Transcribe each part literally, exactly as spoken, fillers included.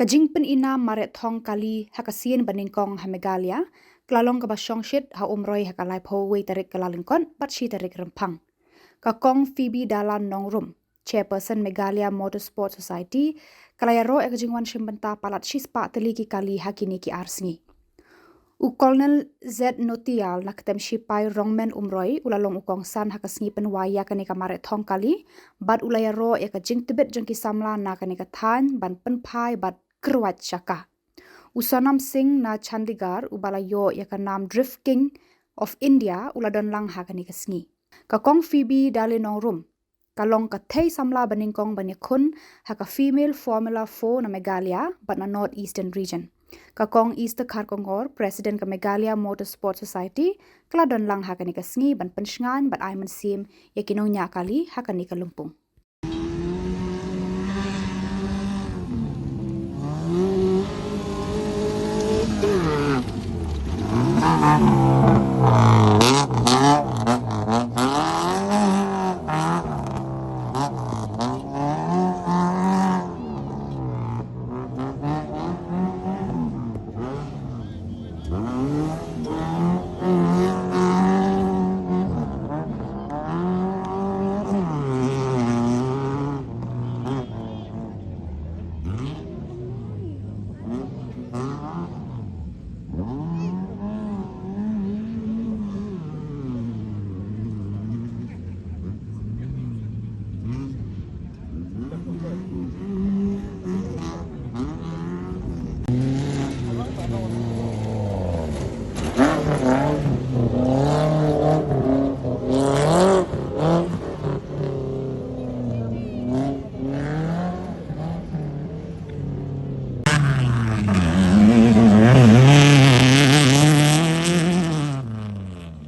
Ka jingpyni nam mareh thong kali ha ka sien ba nyngkong ha Meghalaya ka la long kaba shongshit ha Umroi ha ka laiphew wei tarik Kyllalyngkot bad shi tarik Rymphang. Ka Kong Phoebe Dalla Nongrum, Chairperson Meghalaya Motorsport Society, ka la ïaroh ïa ka jingwan shim bynta palat shispah tylli ki kali ha kine ki ar sngi. U Colonel Z Notial na ktem shipai Rongmen Umroi u la long u kongsan ha ka sngi pynwai ïa kane ka mareh thong kali bad u la ïaroh ïa ka jingtbit jong ki samla na kane ka thaiñ ban pynphai bad kyrwat sha ka. U Sonam Singh na Chandigarh uba la ïoh ïa ka nam Drift King of India u la don lang ha kane ka sngi. Ka Kong Phoebe Dalla Nongrum ka long ka thei samla ba nyngkong ban ïakhun ha ka Female Formula four na Meghalaya bad na North Eastern Region. Ka Kong Esther Kharkongor, President ka Meghalaya Motorsport Society, ka la don lang ha kane ka sngi ban pynshngaiñ bad ai mynsiem ïa ki nongñiah kali ha kane ka lympung.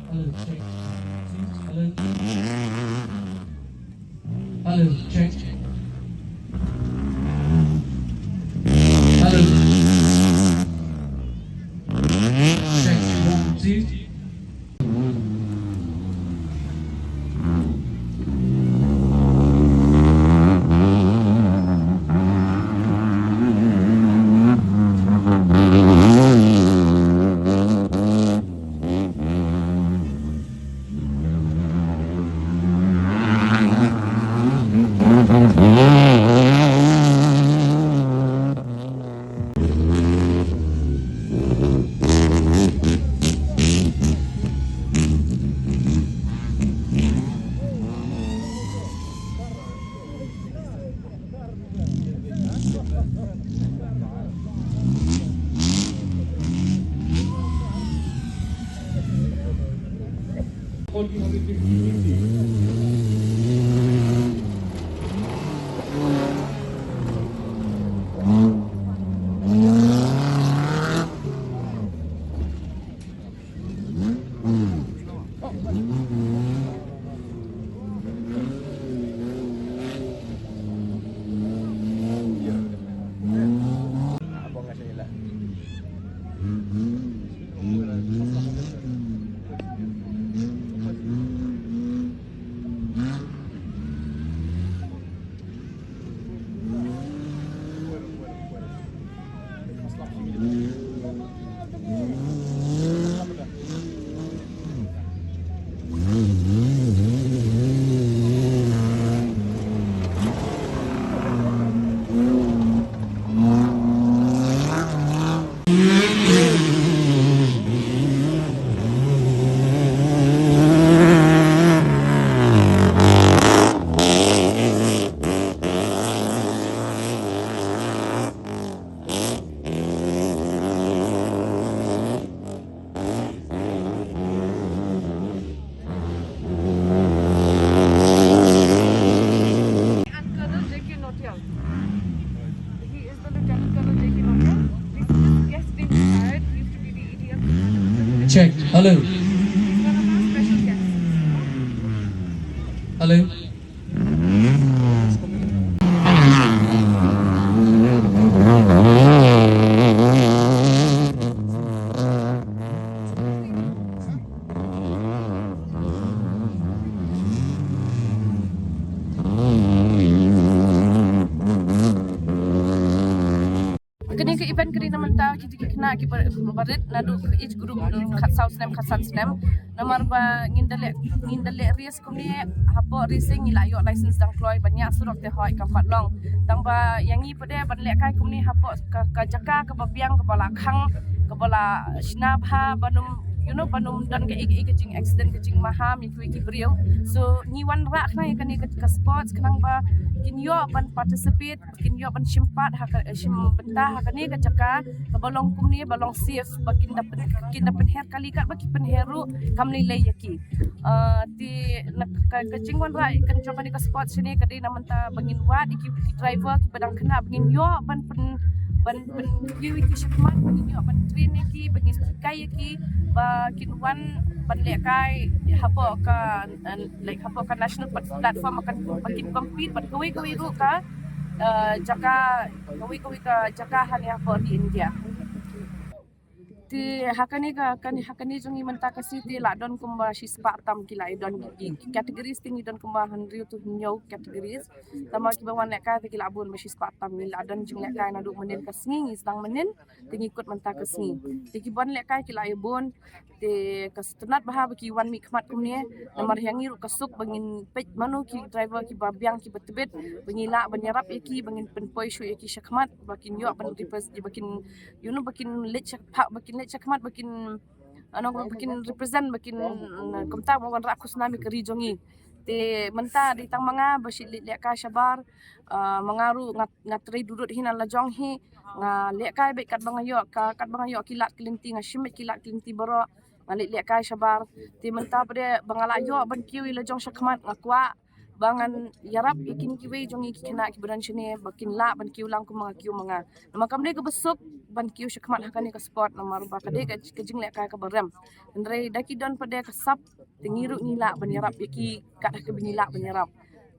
Hello, check. Hello. Hello, check. Hello. Check, one, two. And Colonel J K Notial. He is the Lieutenant Colonel J K Notial. This is his guest being retired. He used to be the A D M commander. Check. Hello. He's one of our special guests. Hello. Ka event ka dei na mynta ki dei ki khynnah ki ba, ba rit naduh ka age group khatsaw snem khatsan snem. Namar ba ngin da leh, ngin da leh race kumne, hapoh racing ngi la ïoh license dang kloi ban ïaid surok te hoi kam pat long. Tang ba ïa ngi pat de ban lehkai kumne hapoh ka, ka jaka kaba biang kaba la khang kaba la shna bha ban ym, you know, ban ym don kaei kaei ka jing accident ka jingmaham ïa kiwei ki briew. So ngi wanrah khnang ïa kane ka, ka sports khnang ba kin ïoh ban participate, kin ïoh ban shim pat ha ka, shim bynta ha kane ka jaka kaba long kumne ba long safe, ba kin da pyn, kin da pynher kali kat ba ki pynher ruh kam lei lei ïa ki. Ah, te na ka, ka jingwanrah kan jong kane ka sports shane ka dei na mynta ba ngin wad ïa ki, ki driver kiba dang khynnah ba ngin ïoh ban pyn, ban pynkiew ïa ki shakhmat, ba ngin ïoh ban train ïa ki, ba ngin hikai ïa ki ba kin wan ban lehkai hapoh ka, uh, like hapoh ka national plat-, platform ba kan, ba kin compete bad kawei kawei ruh ka, uh, jaka, kawei kawei ka jaka hangne hapoh ri India. Te ha kane ka, kane, ha kane jong ngi mynta ka sngi te la don kumba shispah tam ki la ïa don ki, ki categories te ngi don kumba hynriew to hynñiew categories. Tangba kiba wan lehkai te ki la bun ba shispah tam, ngi la don jinglehkai naduh mynnin ka sngi, ngi sdang mynnin te ngi kut mynta ka sngi. Te kiba wan lehkai ki la ïa bun. Te ka sngewtynnat bha ba ki wan mihkhmat kumne, namar ïa ngi ruh ka suk ba ngin peit mano ki driver kiba biang kiba tbit ba ngi lah ban ïarap ïa ki, ba ngin pynpoi shuh ïa ki shakhmat ba kin ïoh ban repres-, ba kin, you know, ba kin leit shak-, ba kin leit shakhmat, ba kin, ano, ba kin represent, ba kin, mm, kumta ba wanrah khusnam ïa ka ri jong ngi. Te mynta dei tang ma nga ba shu leit lehkai shabar, ah, ma nga ruh nga, nga trei durut hi na la jong hi, nga lehkai beit katba nga ïoh, ka, katba nga ïoh ki lad ki lynti, nga shim beit ki lad ki lynti baroh, nga leit lehkai shabar. Te mynta pat de ba nga la ïoh ban kiew ïa la jong shakhmat, nga kwah ba ngan ïarap ïa kine kiwei jong ngi ki khynnah kiba don shane ba kin lah ban kiew lang kumba nga kiew ma nga. Namar kam dei kaba suk ban kiew shakhmat ha kane ka sport, namar ba ka dei ka, ka jinglehkai kaba rem. Hynrei da ki don pat de ka sap, te ngi ruh ngi lah ban ïarap ïa ki kat ha kaba ngi lah ban ïarap.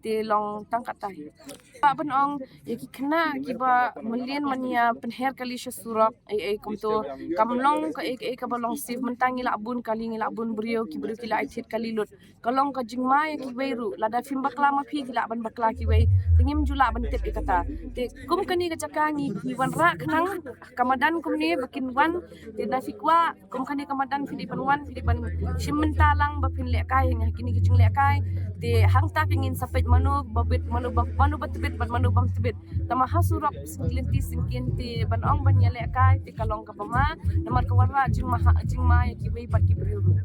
Te long tang katei. Ba ban ong ïa ki khynnah kiba mlien ban ïa pynher kali sha surok, ei ei kumto, kam long kaei kaei kaba long safe. Mynta ngi la bun kali, ngi la bun briew, ki briew ki la ai thied kali lut. Ka long ka jingma ïa kiwei ruh, lada phim bakla ma phi ki lah ban bakla kiwei. Te ngim ju lah ban tip ïa kata. Te kum kane ka jaka ngi, ngi wanrah khnang ka madan kumne ba kin wan. Te da phi kwah kum kane ka madan phi dei ban wan, phi dei ban shim bynta lang ba phin lehkai ha kine ki jinglehkai. Te hangta ka ngin sa peit mano ba bit, mano ba, mano ba tbit bad mano bym tbit. Tangba ha surok lynti syngkien te ban ong ban ïalehkai te ka long kaba ma, namar ka wanrah jingma, jingma ïa kiwei pat ki briew ruh.